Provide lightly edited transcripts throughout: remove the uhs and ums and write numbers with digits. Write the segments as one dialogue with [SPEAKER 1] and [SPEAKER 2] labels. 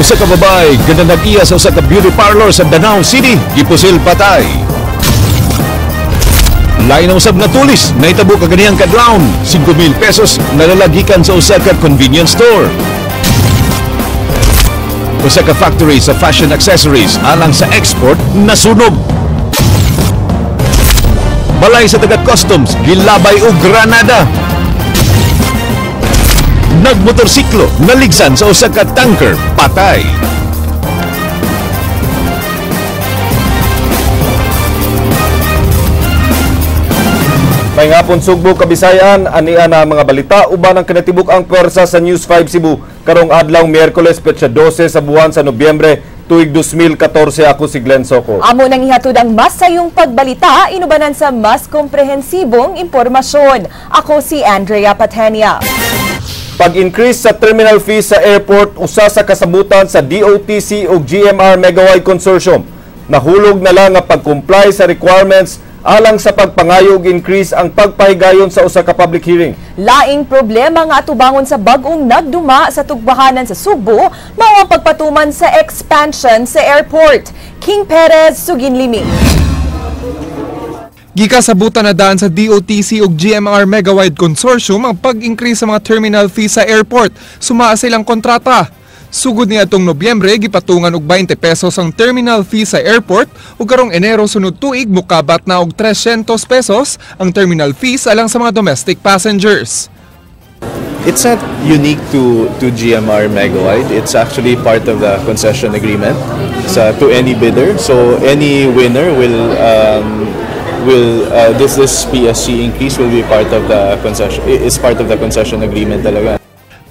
[SPEAKER 1] Usa ka babae ganda nag-iya sa usa ka beauty parlor sa Danao City, gipusil patay. Lain ang usab nga tulis, nahitabo kaganihang kadlawon, 5,000 pesos nalalagikan sa usa ka convenience store. Usa ka factory sa fashion accessories alang sa export nasunog. Balay sa taga customs gilabay og granada. Nagmotorsiklo naligsan sa usa ka tanker, patay.
[SPEAKER 2] Maayong hapon, Sugbo, Kabisayan, ania na mga balita uban ang kinatibuk ang pwersa sa News 5 Cebu karong adlaw Miyerkules, petsa 12 sa buwan sa Nobyembre tuig 2014. Ako si Glenn Soco.
[SPEAKER 3] Amo nang ihatod ang mas sayong pagbalita inubanan sa mas komprehensibong impormasyon. Ako si Andrea Patenia.
[SPEAKER 2] Pag-increase sa terminal fee sa airport usa sa kasabutan sa DOTC ug GMR Megawide Consortium. Nahulog na lang nga pag-comply sa requirements alang sa pagpangayo og increase ang pagpahigayon sa usa ka public hearing.
[SPEAKER 3] Laing problema nga atubangon sa bag-ong nagduma sa tugbahanan sa Sugbo mao ang pagpatuman sa expansion sa airport. King Perez, Suginlimi.
[SPEAKER 4] Gikasabutan na daan sa DOTC ug GMR Megawide Consortium ang pag-increase sa mga terminal fee sa airport. Sumaa silang kontrata. Sugod niya atong Nobyembre, gipatungan og 20 pesos ang terminal fee sa airport ug karong Enero sunod tuig mukabat na og 300 pesos ang terminal fees alang sa mga domestic passengers.
[SPEAKER 5] It's not unique to GMR Megawide. It's actually part of the concession agreement sa to any bidder. So any winner will this this PSC increase will be part of the concession, is part of the concession agreement talaga.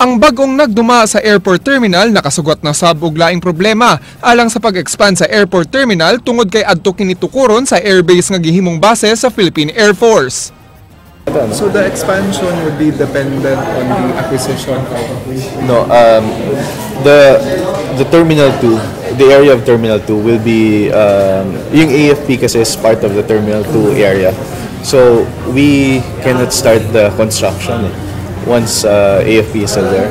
[SPEAKER 4] Ang bagong nagduma sa airport terminal nakasugot na sab og laing problema alang sa pag-expand sa airport terminal tungod kay adto kini tukuron sa airbase nga gihimong base sa Philippine Air Force.
[SPEAKER 6] So the expansion would be dependent on the acquisition of
[SPEAKER 5] No, the Terminal 2, the area of Terminal 2 will be yung AFP kasi is part of the Terminal 2 area. So we cannot start the construction once AFP is still there.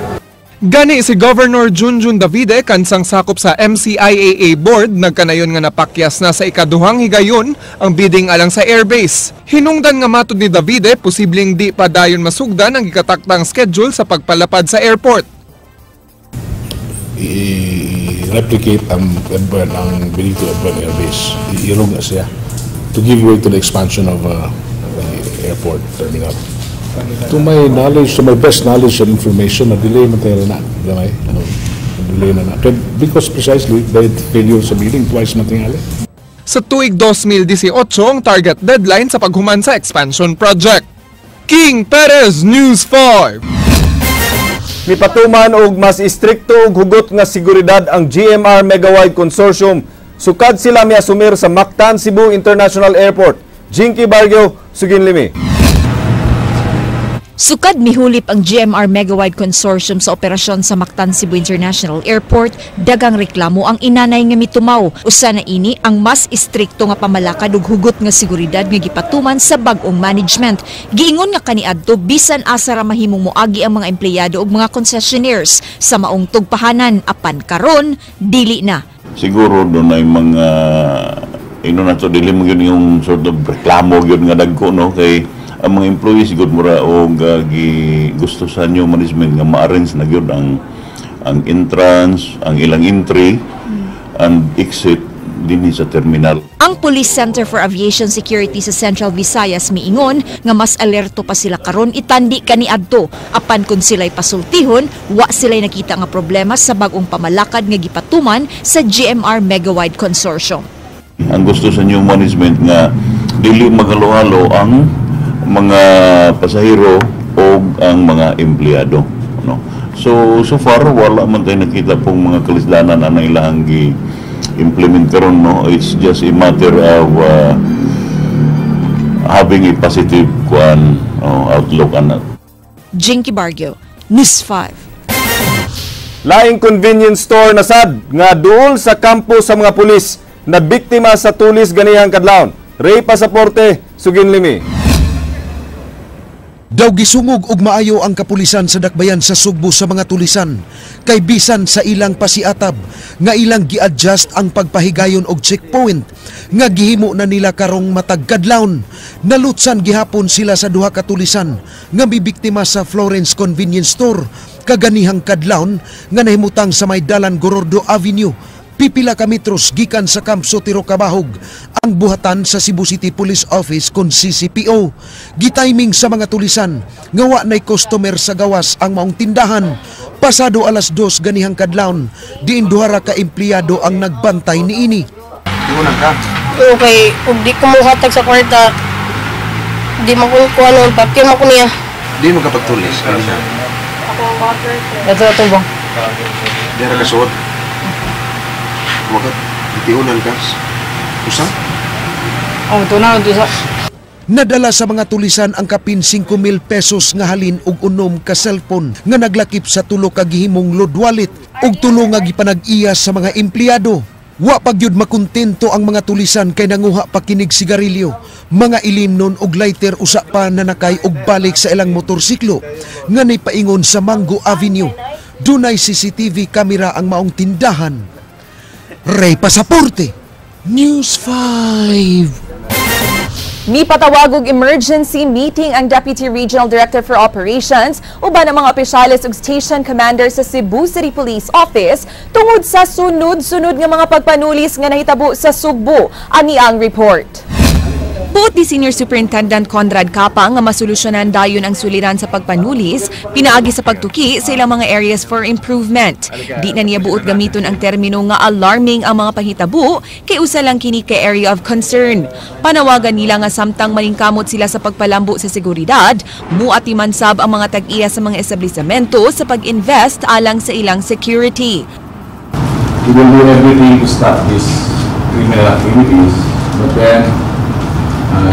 [SPEAKER 4] Gani si Governor Junjun Davide kansang sakop sa MCIAA board nagkanayon nga napakyas na sa ikaduhang higayon ang bidding alang sa airbase. Hinungdan nga matud ni Davide, posibleng di pa dayon masugdan ang gikataktang schedule sa pagpalapad sa airport.
[SPEAKER 7] I-replicate ang Benito Ebuen Air Base. Iirog na siya to give way to the expansion of the airport terminal. To my knowledge, to my best knowledge and information, na-delay man tayo na. Gamay. Ano, na-delay na na. Because precisely, dahil failure sa bidding, twice man tingali.
[SPEAKER 4] Sa tuig 2018 ang target deadline sa paghuman sa expansion project. King Perez, News 5.
[SPEAKER 2] Mipatuman og mas istrikto ug hugot nga seguridad ang GMR Megawide Consortium sukad sila miasumir sa Mactan Cebu International Airport. Jinky Barrio, Suginlimi.
[SPEAKER 8] Sukad mihulip ang GMR Megawide Consortium sa operasyon sa Mactan Cebu International Airport, dagang reklamo ang inanay nga mitumaw. Usa na ini ang mas istrikto nga pamalakad ug hugot nga seguridad nga gipatuman sa bag-ong management. Giingon nga kaniadto bisan asa ra mahimong moagi ang mga empleyado ug mga concessionaires sa maong tugpahanan, apan karon dili na.
[SPEAKER 9] Siguro doon ay mga ino na to, dili mo yun yung sort of reklamo yun nga dagko, no, kay ang mga employees gud mura og gi gusto sa new management nga ma-arrange na gyud ang entrance, ang ilang entry and exit dinhi sa terminal.
[SPEAKER 8] Ang Police Center for Aviation Security sa Central Visayas miingon nga mas alerto pa sila karon itandi kaniadto. Apan kung sila'y pasultihon, wa sila'y nakita nga problema sa bag-ong pamalakad nga gipatuman sa GMR Megawide Consortium.
[SPEAKER 9] Ang gusto sa new management nga dili maghalo-halo ang mga pasahero o ang mga empleyado, no? So far wala man tayo nakita pong mga kalisdanan na ilang gi-implement karon, no? It's just a matter of having a positive kuan, oh, outlook ana.
[SPEAKER 8] Jinky Barrio, News 5.
[SPEAKER 2] Laing convenience store na sad nga duol sa kampo sa mga pulis na biktima sa tulis ganihang kadlawon. Ray Pasaporte, Suginlimi.
[SPEAKER 10] Daw gisungog og maayo ang kapulisan sa dakbayan sa Sugbo sa mga tulisan kay bisan sa ilang pasiatab nga ilang gi-adjust ang pagpahigayon og checkpoint nga gihimo na nila karong matag kadlawon. Nalutsan gihapon sila sa duha ka tulisan nga mibiktima sa Florence Convenience Store kaganihang kadlawon nga nahimutang sa may Dalan Gorordo Avenue, pipila ka metros gikan sa Camp Sotero Cabahug, ang buhatan sa Cebu City Police Office kon CCPO. Gitiming sa mga tulisan nga wa nay customer sa gawas ang maong tindahan. Pasado 2:00 ganihang kadlawon, diin duha ra ka empleyado ang nagbantay niini.
[SPEAKER 11] Tiunan ka?
[SPEAKER 12] Okay, ug di ko mohatag sa kwarta, di man ko kuha noon, papil man ko niya.
[SPEAKER 11] Di mo kapagtulis? Ano siya?
[SPEAKER 12] Ito ba?
[SPEAKER 11] Di ra kasuod. Wakat, tiunan ka? Usa?
[SPEAKER 12] Oh, ito na, ito sa.
[SPEAKER 10] Nadala sa mga tulisan ang kapin 5,000 pesos nga halin og unom ka cellphone nga naglakip sa tulo ka gihimong load wallet ug tulo nga gipanag-iya sa mga empleyado. Wa pa gyud makontento ang mga tulisan kay nanguha pa kinig sigarilyo, mga ilimnon og lighter usa pa nanakay og balik sa ilang motorsiklo nga nipaingon sa Mango Avenue. Dunay CCTV camera ang maong tindahan. Ray Pasaporte, News 5.
[SPEAKER 3] Mipatawag og emergency meeting ang Deputy Regional Director for Operations uban ang mga opisyales ug station commander sa Cebu City Police Office tungod sa sunod-sunod nga mga pagpanulis nga nahitabo sa Sugbo. Ani ang report. Buot ni Senior Superintendent Conrad Capa nga masolusyonan dayon ang suliran sa pagpanulis pinaagi sa pagtuki sa ilang mga areas for improvement. Di na niya buot gamiton ang termino nga alarming ang mga panghitabo kay usa lang kini ka area of concern. Panawagan nila nga samtang maningkamot sila sa pagpalambo sa seguridad, muatiman sab ang mga tag-iya sa mga establishmento sa pag-invest alang sa ilang security.
[SPEAKER 7] We will do everything to stop these criminal activities, but then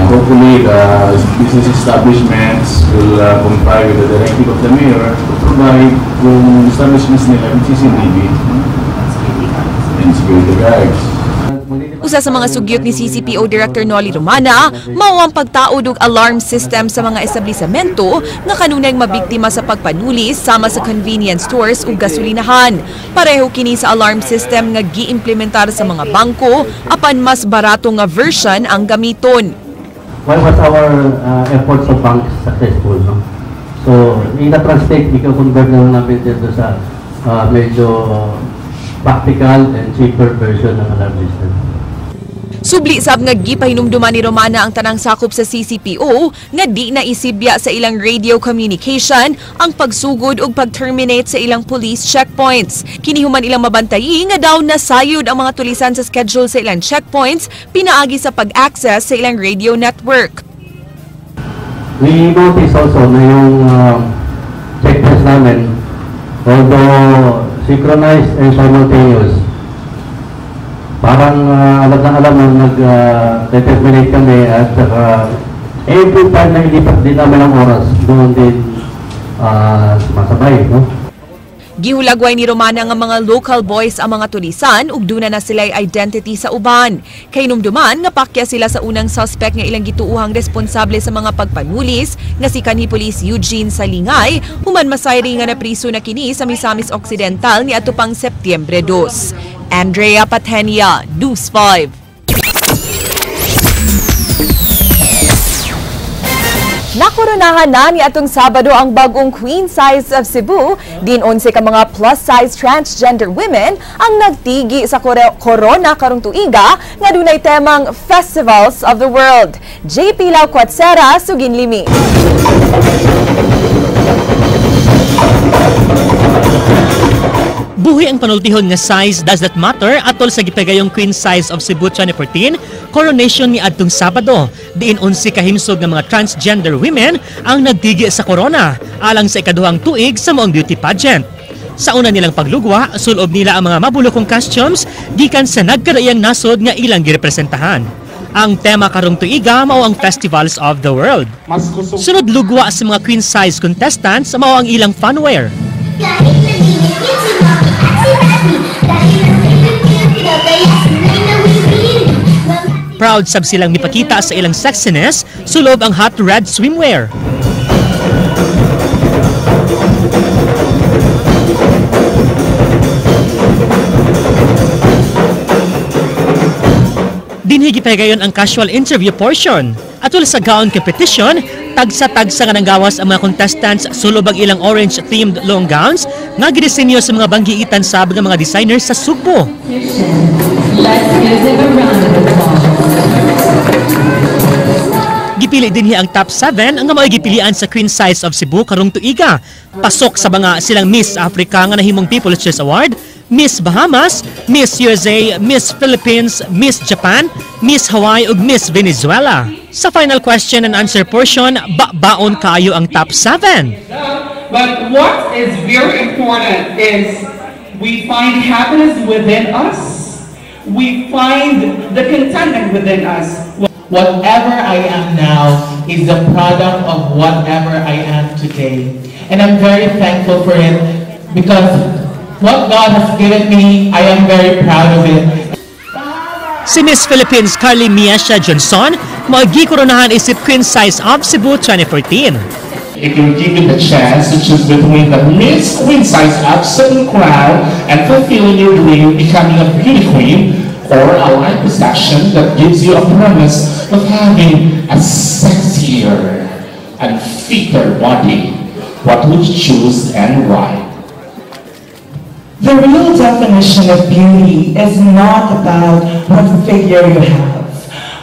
[SPEAKER 7] hopefully the business establishments will comply with the directive of the mayor to provide yung establishments nila with CCTV and security guards.
[SPEAKER 3] Usa sa mga sugyot ni CCPO Director Nolly Romana, mao ang pagtaod og alarm system sa mga establishmento nga kanunay mabiktima sa pagpanulis sama sa convenience stores ug gasolinahan. Pareho kini sa alarm system nga giimplementar sa mga bangko apan mas barato nga version ang gamiton.
[SPEAKER 13] Why was our efforts of banks successful, no? So, ina-translate, ika-convert na lang namin dito sa medyo practical and cheaper version ng alarm system.
[SPEAKER 3] Subli sab nga gipahinumduman ni Romana ang tanang sakop sa CCPO nga di na isibya sa ilang radio communication ang pagsugod ug pag-terminate sa ilang police checkpoints. Kini human ilang mabantayi nga daw nasayod ang mga tulisan sa schedule sa ilang checkpoints pinaagi sa pag-access sa ilang radio network.
[SPEAKER 13] We noticed also na yung checkpoints namin, although synchronized and simultaneous, parang alam na alam na nag-determinate kami at saka every time na ilipat din namin ang oras, doon din sumasabay, no?
[SPEAKER 3] Gihulagway ni Romana nga mga local boys ang mga tulisan ug duna na sila'y identity sa uban. Kay numduman nga pakya sila sa unang suspect nga ilang gituohang responsable sa mga pagpanulis nga si kanhi Police Eugene Salingay, human masayri nga napriso na kini sa Misamis Occidental niadto pang Setyembre 2. Andrea Patenia, News 5. Nakoronahan na ni atong Sabado ang bagong Queen Size of Cebu. Din 11 ka mga plus-size transgender women ang nagtigi sa corona karong tuiga nga dunay temang Festivals of the World. JP Lau Cuatsera, Suginlimi.
[SPEAKER 14] Buhi ang panultihon nga size does not matter atol sa gipagayong Queen Size of Cebu 2014 coronation ni adtong Sabado. Diin 11 kahimsog nga mga transgender women ang nagdigi sa corona alang sa ikaduhang tuig sa maong beauty pageant. Sa una nilang paglugwa, sulob nila ang mga mabulokong costumes gikan sa nagkaraiyang nasod nga ilang girepresentahan. Ang tema karong tuiga mao ang Festivals of the World. Sunod lugwa sa mga queen size contestants mao ang ilang funwear. Proud sab silang mipakita sa ilang sexiness, sulob ang hot red swimwear. Dinhi gipahigayon ang casual interview portion. Atol sa gown competition, tagsa-tagsa nga nanggawas ang mga contestants sulob ang ilang orange-themed long gowns nga gidisenyo sa mga banggiitan sab nga mga designers sa Sugbo.
[SPEAKER 15] Let's give them a round of applause.
[SPEAKER 14] Gipili dinhi ang top 7 ang mao'y gipilian sa Queen Size of Cebu karong tuiga. Pasok sa mga silang Miss Africa nga nahimong People's Choice Award, Miss Bahamas, Miss USA, Miss Philippines, Miss Japan, Miss Hawaii ug Miss Venezuela. Sa final question and answer portion, babaon kaayo ang top 7.
[SPEAKER 16] But what is very important is we find happiness within us. We find the contentment within us.
[SPEAKER 17] Whatever I am now is the product of whatever I am today. And I'm very thankful for it because what God has given me, I am very proud of it.
[SPEAKER 14] Si Miss Philippines Carly Miesha Johnson mao gikoronahan isip Queen Size of Cebu 2014.
[SPEAKER 18] If you're given the chance to choose between the Miss Queen Size of Cebu crown and fulfilling your dream becoming a beauty queen, or a liposuction that gives you a promise of having a sexier and fitter body, what would you choose and why?
[SPEAKER 19] The real definition of beauty is not about what figure you have,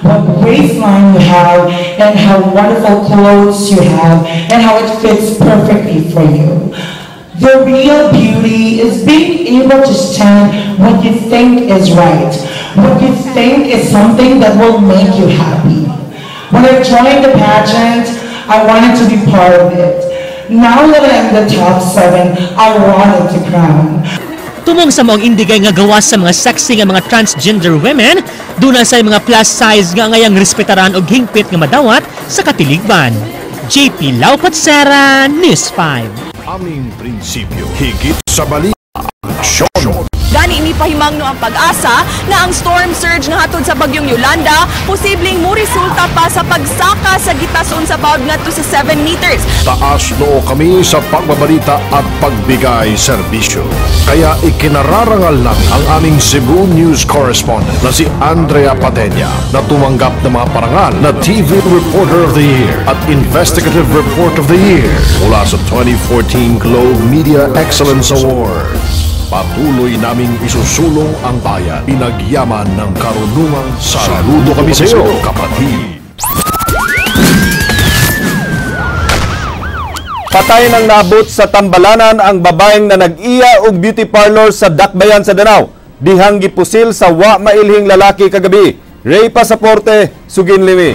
[SPEAKER 19] what waistline you have, and how wonderful clothes you have, and how it fits perfectly for you. The real beauty is being able to stand what you think is right, what you think is something that will make you happy. When I joined the pageant, I wanted to be part of it. Now that I'm the top 7, I wanted to crown.
[SPEAKER 14] Tumong sa maong indigay nga gawas sa mga sexy nga mga transgender women, duna sa mga plus size nga ngayang respetaran og hingpit nga madawat sa katiligban. JP Laupatsera, News 5.
[SPEAKER 20] Aming prinsipyo, higit sa balita, aksyon.
[SPEAKER 3] Gani ni pahimangno ang pag-asa na ang storm surge nga hatod sa bagyong Yolanda posibleng muresulta pa sa pagsaka sa gitason sa bawd ngadto sa 7 meters.
[SPEAKER 20] Taas noo kami sa pagbabalita at pagbigay serbisyo. Kaya ikinararangal namin ang aming Cebu News Correspondent na si Andrea Padenya na tumanggap ng mga parangal na TV Reporter of the Year at Investigative Report of the Year mula sa 2014 Globe Media Excellence Awards. Patuloy naming isusulong ang bayan. Pinagyaman ng karunungang. Saludo kami sa iyo, kapatid.
[SPEAKER 2] Patay nang naabot sa tambalanan ang babaeng na nag-iya og beauty parlor sa Dakbayan sa Danao. Dihang gipusil sa wa mailhing lalaki kagabi. Ray Pasaporte, Sugin Limi.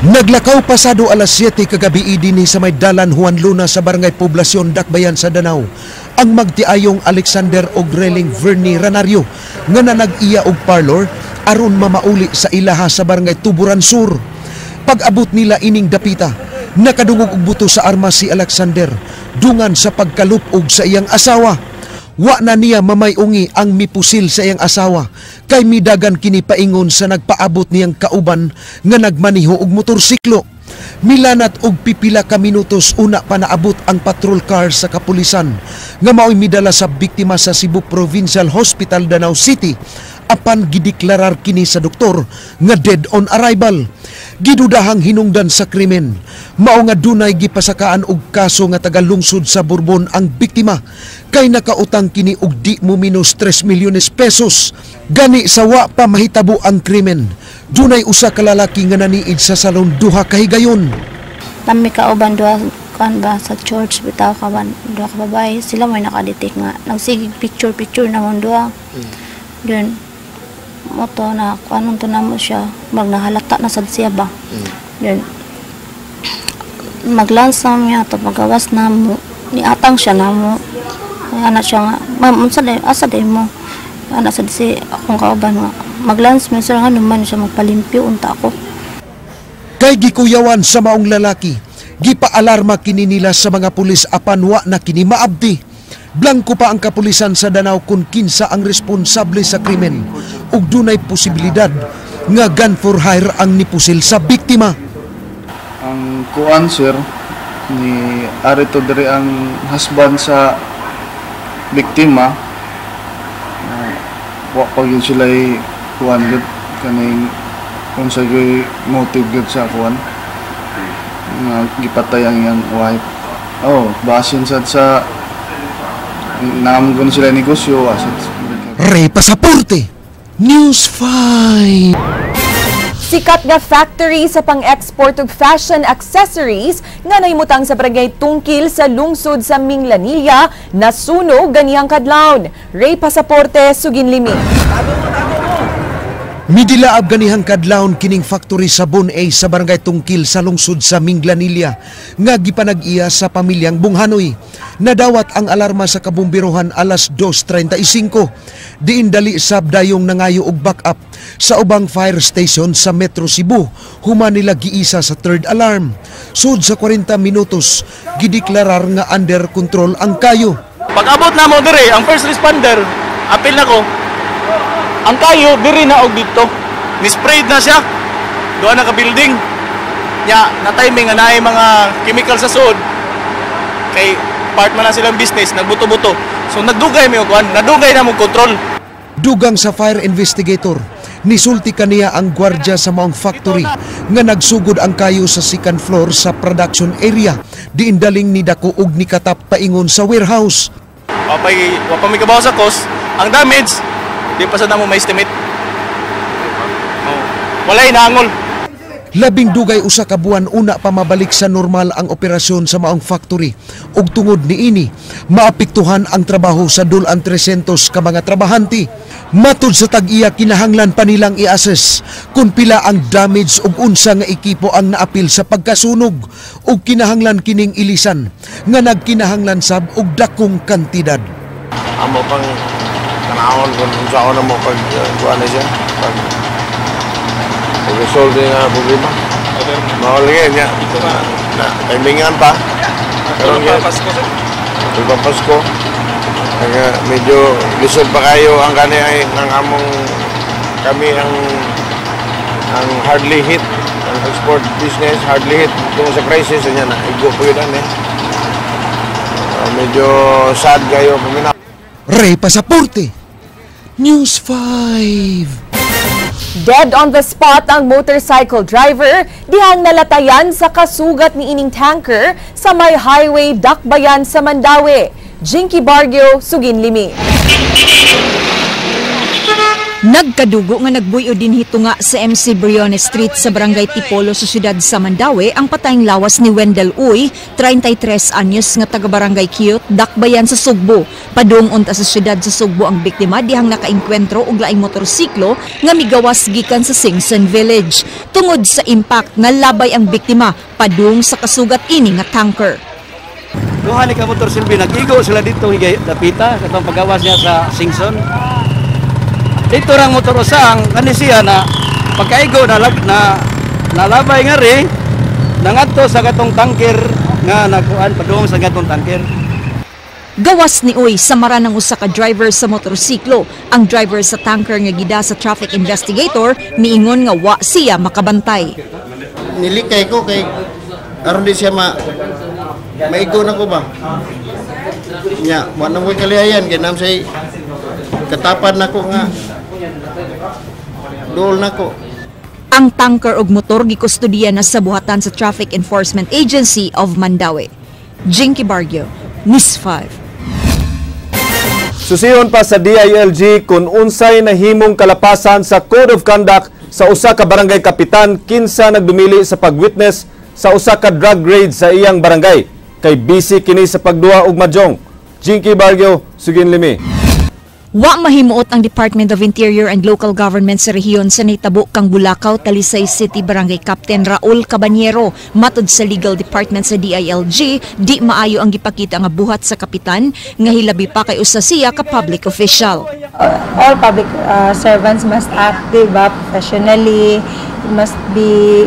[SPEAKER 10] Naglakaw pasado alas 7 kagabi dinhi sa may dalan Juan Luna sa Barangay Poblasyon, Dakbayan sa Danao. Ang magtiayong Alexander og Reling Vernie Ranario nga nanag-iya og parlor aron mamauli sa ilaha sa Barangay Tuburan Sur. Pag-abot nila ining dapita, nakadungog og buto sa armas si Alexander dungan sa pagkalupog sa iyang asawa. Wa na niya mamayungi ang mipusil sa iyang asawa kay midagan kini paingon sa nagpaabot niyang kauban nga nagmaniho og motorsiklo. Milanat og pipila ka minutos una pa naabot ang patrol car sa kapulisan nga maoy midala sa biktima sa Cebu Provincial Hospital, Danao City apan gideklarar kini sa doktor nga dead on arrival. Gidudahang hinungdan sa krimen. Mao nga dunay gipasakaan og kaso nga taga-lungsod sa Borbon ang biktima kay nakautang kini og di mo minus 3 milyones pesos. Gani sa wa pa mahitabo ang krimen, dunay usa ka lalaki nga naniid sa salon duha ka higayon.
[SPEAKER 21] Kami kauban duha kan ba sa church bitaw kaban duha ka babae, sila may nakadetect nga nagsigig picture picture namon duha. Dun moto na kuanon to namo siya, magnahalata na sad siya ba. Dun maglansa niya to pagawas namo, niatang siya namo. Ana siya nga, ma'am unsa day asa day mo? Ana sad si akong kauban nga maglans man sir nga man siya magpalimpyo unta ako.
[SPEAKER 10] Kay gikuyawan sa maong lalaki, gipaalarma kini nila sa mga pulis apan wa na kini maabdi. Blanko pa ang kapulisan sa Danao kung kinsa ang responsable sa krimen ug dunay posibilidad nga gun for hire ang nipusil sa biktima.
[SPEAKER 22] Ang kuan sir,
[SPEAKER 6] Ni arito diri ang husband sa biktima. Wa pa gyud sila kuan gyud kaning unsa gyud motive gyud sa kuan nga gipatay ang iyang wife. Oh, basin sad sa naamgon sila negosyo asad.
[SPEAKER 10] Ray Pasaporte, News 5.
[SPEAKER 3] Sikat nga factory sa pang-export og fashion accessories nga nahimutang sa barangay Tungkil sa lungsod sa Minglanilla nasunog ganihang kadlawon. Ray Pasaporte, Suginlimi.
[SPEAKER 10] Midilaab ganihang kadlawon kining factory sa Bon-ay sa barangay Tungkil sa lungsod sa Minglanilla nga gipanag-iya sa pamilyang Bunghanoy. Nadawat ang alarma sa kabumbirohan alas 2:35. Diin dali sab dayong nangayo og backup sa ubang fire station sa Metro Cebu human nila giisa sa third alarm. Sud sa 40 minutos gideklarar nga under control ang kayo.
[SPEAKER 1] Pag-abot na mo dire, ang first responder, apil na ko. Ang kayo diri na og didto. Ni-sprayed na siya. Doon na ka building. Nya, na timing nga naay mga chemical sa suod. Kay part man na silang business, nagbuto-buto. So nagdugay mi og kuan, nadugay na mo control.
[SPEAKER 10] Dugang sa fire investigator, nisulti kaniya ang gwardya sa maong factory nga nagsugod ang kayo sa second floor sa production area. Diin daling ni dako og ni katap paingon sa warehouse.
[SPEAKER 1] Wapay wa pa mi kabaw sa cost. Ang damage di pa sa namo ma-estimate. Oh, walay naangol.
[SPEAKER 10] Labing dugay usa ka buwan una pa mabalik sa normal ang operasyon sa maong factory ug tungod niini maapektuhan ang trabaho sa dulan 300 ka mga trabahante. Matud sa tag-iya, kinahanglan pa nilang i-assess kung pila ang damage ug unsa nga ekipo ang naapil sa pagkasunog ug kinahanglan kining ilisan nga nagkinahanglan sab og dakong kantidad.
[SPEAKER 11] Amo pang tanawon kung unsaon na mo pag kuan na siya pag pag-resolve nga problema. Mao lagi niya na timingan pa. Karon gyud Pasko. Pasko. Kaya medyo lisod pa kayo ang kani ay ng among kami ang hardly hit ang export business, hardly hit tungod sa crisis niya na igo po yun eh. Medyo sad kayo paminaw.
[SPEAKER 10] Ray Pasaporte, News 5.
[SPEAKER 3] Dead on the spot ang motorcycle driver dihang nalatayan sa kasugat ni ining tanker sa may highway Dakbayan sa Mandaue. Jinky Bargio, Suginlimi.
[SPEAKER 8] Nagkadugo nga nagbuyo din hitunga sa MC Briones Street sa Barangay Tipolo sa siyudad sa Mandaue ang patayng lawas ni Wendell Uy, 33 anyos nga taga Barangay Cute, Dakbayan sa Sugbo. Padung unta sa siyudad sa Sugbo ang biktima dihang nakaengkwentro og laing motorsiklo nga migawas gikan sa Singson Village. Tungod sa impact, nalabay ang biktima padung sa kasugat ini nga tanker.
[SPEAKER 22] Duha ni ka motor silbi, nag-igo sila dito higay dapita katong pagawas niya sa Singson. Dito rang motor usang kani siya na pagkaigo na, na nalabay nga rin nangadto sa katong tanker nga nakuan padung sa katong tanker.
[SPEAKER 8] Gawas ni Uy sa mara ng usa ka driver sa motorsiklo. Ang driver sa tanker nga gida sa traffic investigator miingon nga wa siya makabantay.
[SPEAKER 11] Nilikay ko kay aron di siya maigo na ko ba. Nya, wa na mo'y kalihayan kay nam say katapad nako nga dool nako.
[SPEAKER 8] Ang tanker og motor gikustudiya na sa buhatan sa Traffic Enforcement Agency of Mandaue. Jinky Bargio, News 5.
[SPEAKER 2] Susiyon pa sa DILG kung unsay nahimong kalapasan sa Code of Conduct sa usa ka barangay kapitan kinsa nagdumili sa pagwitness sa usa ka drug raid sa iyang barangay. Kay busy kini sa pagduha og mahjong. Jinky Bargio, Suginlimi.
[SPEAKER 8] Wa mahimuot ang Department of Interior and Local Government sa rehiyon sa nahitabo kang Bulacau, Talisay City Barangay Captain Raul Caballero. Matud sa Legal Department sa DILG, di maayo ang gipakita nga buhat sa kapitan nga hilabi pa kay usa siya ka public official.
[SPEAKER 23] All public servants must act, diba, professionally, must be,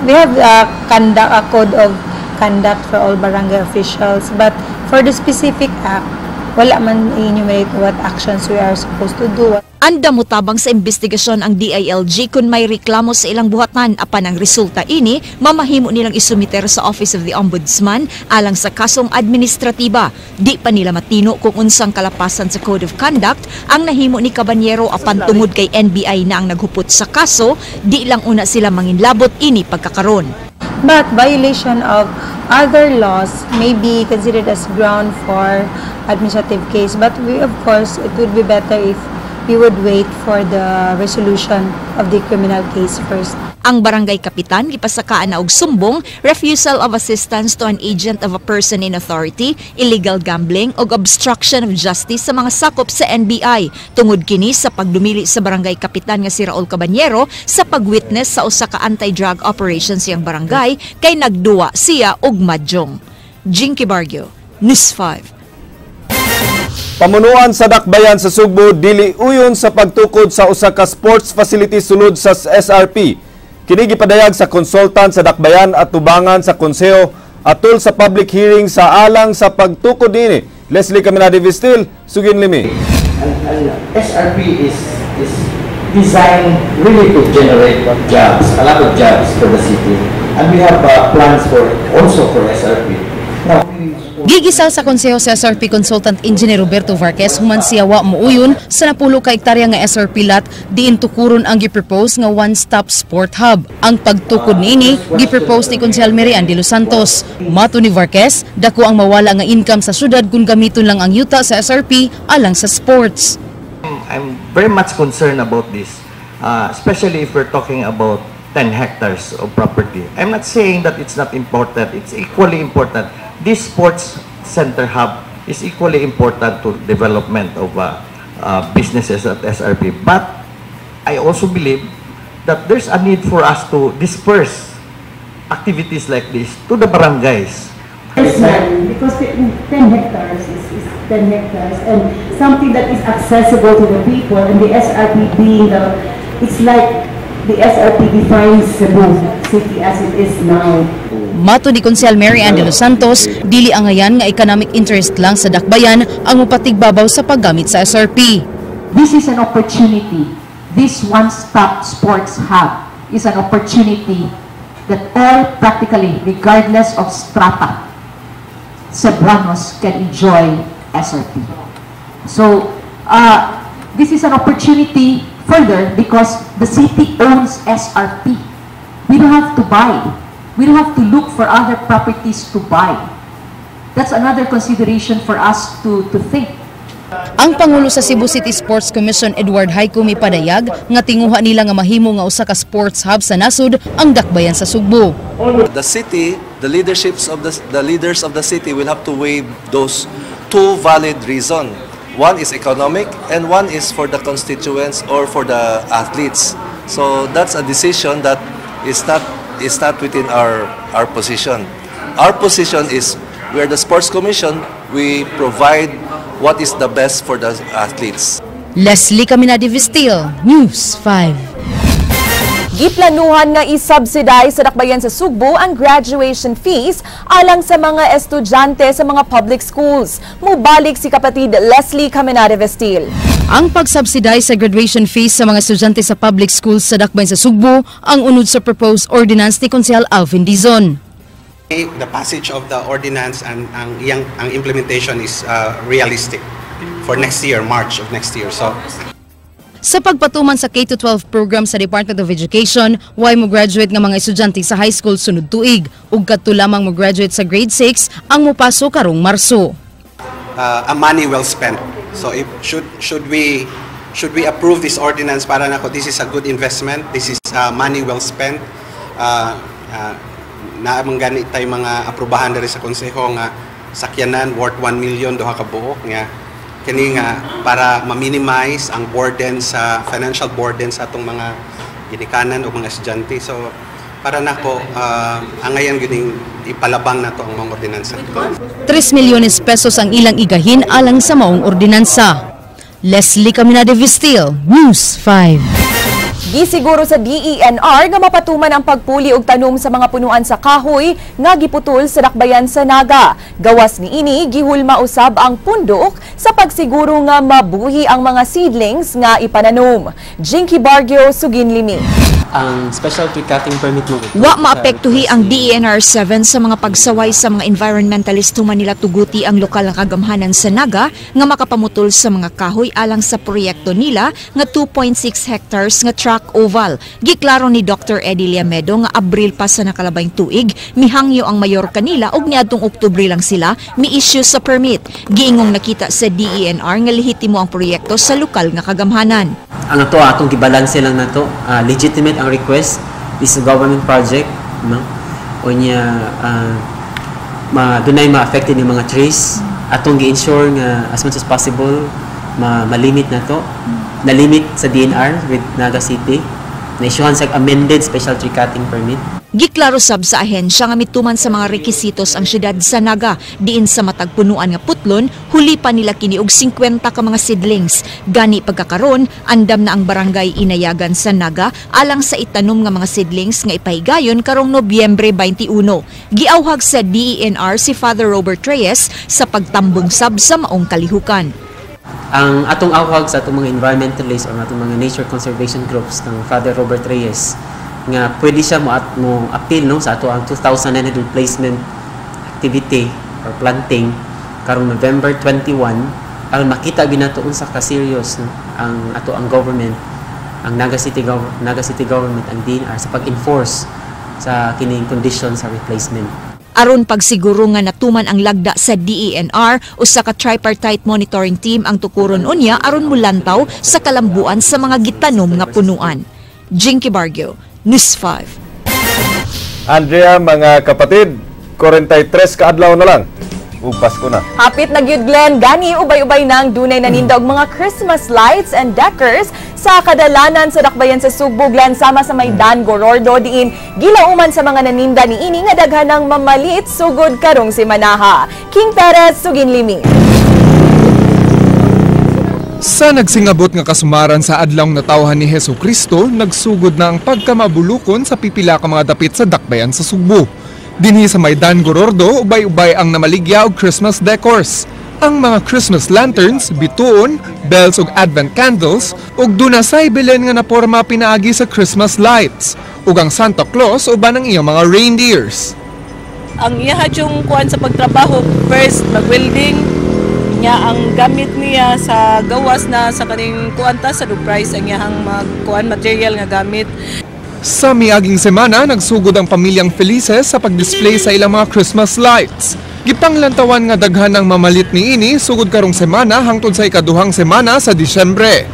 [SPEAKER 23] we have a conduct, a code of conduct for all barangay officials, but for the specific act, Wala man enumerate what actions we are supposed to do.
[SPEAKER 8] Andam motabang sa investigasyon ang DILG kung may reklamo sa ilang buhatan, apan ang resulta ini mamahimo nilang isumiter sa Office of the Ombudsman alang sa kasong administratiba. Di pa nila matino kung unsang kalapasan sa Code of Conduct ang nahimo ni Caballero, apan tungod kay NBI na ang naghupot sa kaso, di lang una sila manginlabot ini pagkakaron.
[SPEAKER 23] But violation of other laws may be considered as ground for administrative case. But we, of course, it would be better if we would wait for the resolution of the criminal case first.
[SPEAKER 8] Ang barangay kapitan gipasakaan na og sumbong refusal of assistance to an agent of a person in authority, illegal gambling ug obstruction of justice sa mga sakop sa NBI. Tungod kini sa pagdumili sa barangay kapitan nga si Raul Caballero sa pagwitness sa usa ka anti-drug operation siyang barangay kay nagduwa siya og mahjong. Jinky Barrio, News 5.
[SPEAKER 2] Pamunuan sa Dakbayan sa Sugbo dili uyon sa pagtukod sa usa ka sports facility sulod sa SRP. Kini gipadayag sa consultant sa Dakbayan at tubangan sa konseho atol sa public hearing sa alang sa pagtukod niini. Leslie Caminade Vistil, sugin limi.
[SPEAKER 4] And SRP is designed really to generate jobs, a lot of jobs for the city. And we have plans for also for SRP. Now,
[SPEAKER 5] Gigisal sa konseho sa SRP Consultant Engineer Roberto Varquez human siya wa muuyon sa 10 ka hektarya nga SRP lot diin tukuron ang gipropose nga one-stop sport hub. Ang pagtukod niini gipropose ni Konsehal Mary Ann de los Santos. Mato ni Varquez, dako ang mawala nga income sa syudad kung gamiton lang ang yuta sa SRP alang sa sports.
[SPEAKER 4] I'm very much concerned about this, especially if we're talking about 10 hectares of property. I'm not saying that it's not important. It's equally important. This sports center hub is equally important to development of businesses at SRP. But I also believe that there's a need for us to disperse activities like this to the barangays.
[SPEAKER 9] Yes, ma'am, because the 10 hectares is 10 hectares and something that is accessible to the people, and the SRP being the, it's like the SRP defines Cebu City as it is now.
[SPEAKER 5] Mato ni Konsehal Mary Ann de los Santos, dili angayan nga economic interest lang sa Dakbayan ang mopatigbabaw sa paggamit sa SRP.
[SPEAKER 24] This is an opportunity. This one-stop sports hub is an opportunity that all practically, regardless of strata, Cebuanos can enjoy SRP. So, this is an opportunity further because the city owns SRP. We don't have to buy. We don't have to look for other properties to buy. That's another consideration for us to think.
[SPEAKER 5] Ang Pangulo sa Cebu City Sports Commission Edward Hayco mipadayag nga tinguha nila nga mahimo nga usa ka sports hub sa nasod ang Dakbayan sa Sugbo.
[SPEAKER 25] The city, the leaderships of the leaders of the city will have to weigh those two valid reasons. One is economic and one is for the constituents or for the athletes. So that's a decision that is not within our position. Our position is we are the sports commission. We provide what is the best for the athletes.
[SPEAKER 5] Leslie Caminade Vistil, News 5.
[SPEAKER 3] Giplanuhan nga i-subsidize sa Dakbayan sa Sugbo ang graduation fees alang sa mga estudyante sa mga public schools. Mubalik si kapatid Leslie Caminade Vestil.
[SPEAKER 5] Ang pag-subsidize sa graduation fees sa mga estudyante sa public schools sa Dakbayan sa Sugbo ang unod sa proposed ordinance ni Konsehal Alvin Dizon.
[SPEAKER 26] The passage of the ordinance and ang iyang ang implementation is realistic for next year, March of next year. So
[SPEAKER 5] Sa pagpatuman sa K-12 program sa Department of Education, way mo graduate nga mga estudyante sa high school sunod tuig ug kadto lamang mo graduate sa grade 6 ang mopaso karong Marso.
[SPEAKER 26] A money well spent. So if should we approve this ordinance, para nako this is a good investment. This is money well spent. Naa man gani tay mga aprobahan diri sa konseho nga sakyanan worth 1 million duha ka buok nga kini nga para ma-minimize ang burden sa financial burden sa atong mga ginikanan o mga estudyante. So para nako angayan gining ipalabang nato ang mga ordinansa.
[SPEAKER 5] 3 milyones pesos ang ilang igahin alang sa maong ordinansa. Leslie Caminade Vistil, News 5.
[SPEAKER 3] Gisiguro sa DENR nga mapatuman ang pagpuli og tanom sa mga punuan sa kahoy nga giputol sa dakbayan sa Naga. Gawas niini, gihulma usab ang pundok sa pagsiguro nga mabuhi ang mga seedlings nga ipananom. Jinky Bargio, Suginlimi.
[SPEAKER 7] Ang special tree cutting permit mo.
[SPEAKER 8] Wa maapektuhi ang DENR 7 sa mga pagsaway sa mga environmentalist human nila tuguti ang lokal nga kagamhanan sa Naga nga makapamutol sa mga kahoy alang sa proyekto nila nga 2.6 hectares nga track oval. Giklaro ni Dr. Eddie Liamedo nga Abril pa sa nakalabayng tuig, mihangyo ang mayor kanila og niadtong Oktubre lang sila mi-issue sa permit. Giingong nakita sa DENR nga lehitimo ang proyekto sa lokal nga kagamhanan.
[SPEAKER 7] Ang ato atong gibalanse lang nato, legitimate ang request, is a government project, no? O niya dunay ma-affected yung mga trees, atong gi-ensure nga as much as possible ma-limit na to. Na-limit sa DNR with Naga City, na-issuehan sa amended special tree cutting permit.
[SPEAKER 8] Giklaro sab sa ahensya nga mituman sa mga rekisitos ang syudad sa Naga, diin sa matag punuan nga putlon, huli pa nila kini og 50 ka mga seedlings. Gani pagkakaron, andam na ang barangay Inayagan sa Naga alang sa itanom nga mga seedlings nga ipahigayon karong Nobyembre 21. Giawhag sa DENR si Father Robert Reyes sa pagtambong sab sa maong kalihukan.
[SPEAKER 7] Ang atong awhag sa atong mga environmentalists or atong mga nature conservation groups kang Father Robert Reyes nga pwede siya mo at mo appeal, no, sa ato ang 2,900 placement activity or planting karong November 21 aron makita ginato unsa ka serious, no, ang ato ang government, ang Naga City government, ang DNR sa pag-enforce sa kining condition sa replacement.
[SPEAKER 8] Aron pagsiguro nga natuman ang lagda sa DENR, usa ka tripartite monitoring team ang tukuron unya aron mulantaw sa kalambuan sa mga gitanom nga punuan. Jinky Bargio, News 5.
[SPEAKER 2] Andrea, mga kapatid, 43 ka adlaw na lang ug Pasko na.
[SPEAKER 3] Hapit na gyud, Glenn, gani ubay-ubay nang dunay naninda og mga Christmas lights and decors sa kadalanan sa dakbayan sa Sugbo, Glenn, sama sa Maidan Gorordo, diin gilauman sa mga naninda niini nga daghan ng mamalit sugod karong simanaha. King Perez, Suginlimi.
[SPEAKER 12] Sa nagsingabot nga kasumaran sa adlawng natawhan ni Heso Kristo, nagsugod na ang pagkamabulukon sa pipila ka mga dapit sa dakbayan sa Sugbo. Dinhi sa Maidan Gorordo, ubay-ubay ang namaligya og Christmas decors. Ang mga Christmas lanterns, bituon, bells ug Advent candles, ug dunasay Belen nga naporma pinaagi sa Christmas lights. Ug ang Santa Claus uban ang iyang mga reindeers.
[SPEAKER 13] Ang iya yung kuan sa pagtrabaho, first mag-welding niya ang gamit niya sa gawas na sa kaning kuan ta sa do price ang iyang magkuan material nga gamit.
[SPEAKER 12] Sa miaging semana, nagsugod ang pamilyang Felices sa pagdisplay sa ilang mga Christmas lights. Gipanglantawan nga daghan ang mamalit niini sugod karong semana hangtod sa ikaduhang semana sa Disyembre.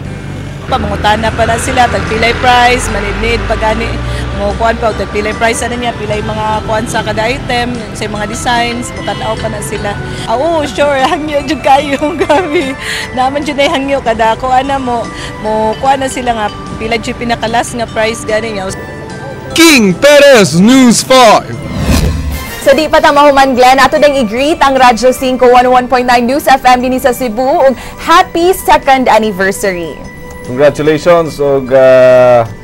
[SPEAKER 13] Pamangutana pa na sila tagpilay price, manidnid pag ani mo kuan pa og tagpilay price ana niya, pilay mga kuan sa kada item, sa mga designs, mutan-aw pa na sila. Oo, sure, hangyo jud kayo gabi. Naman jud ay hangyo kada kuan na mo kuan na sila nga pila jud pinakalas nga price gani niya.
[SPEAKER 12] King Perez, News 5.
[SPEAKER 3] Sa di pa ta mahuman, Glenn, ato dang i-greet ang Radyo 5 101.9 News FM dinhi sa Cebu ug happy second anniversary.
[SPEAKER 2] Congratulations ug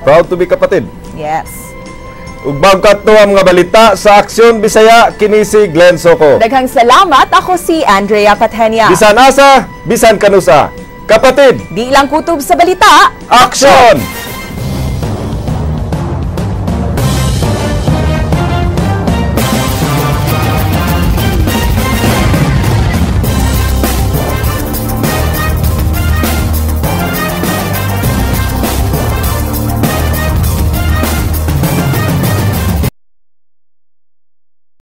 [SPEAKER 2] proud to be kapatid.
[SPEAKER 3] Yes.
[SPEAKER 2] Ug bagkat to ang mga balita sa Aksyon Bisaya, kini si Glenn Soco.
[SPEAKER 3] Daghang salamat, ako si Andrea Patenia.
[SPEAKER 2] Bisan asa, bisan kanusa. Kapatid,
[SPEAKER 3] di lang kutob sa balita.
[SPEAKER 2] Aksyon!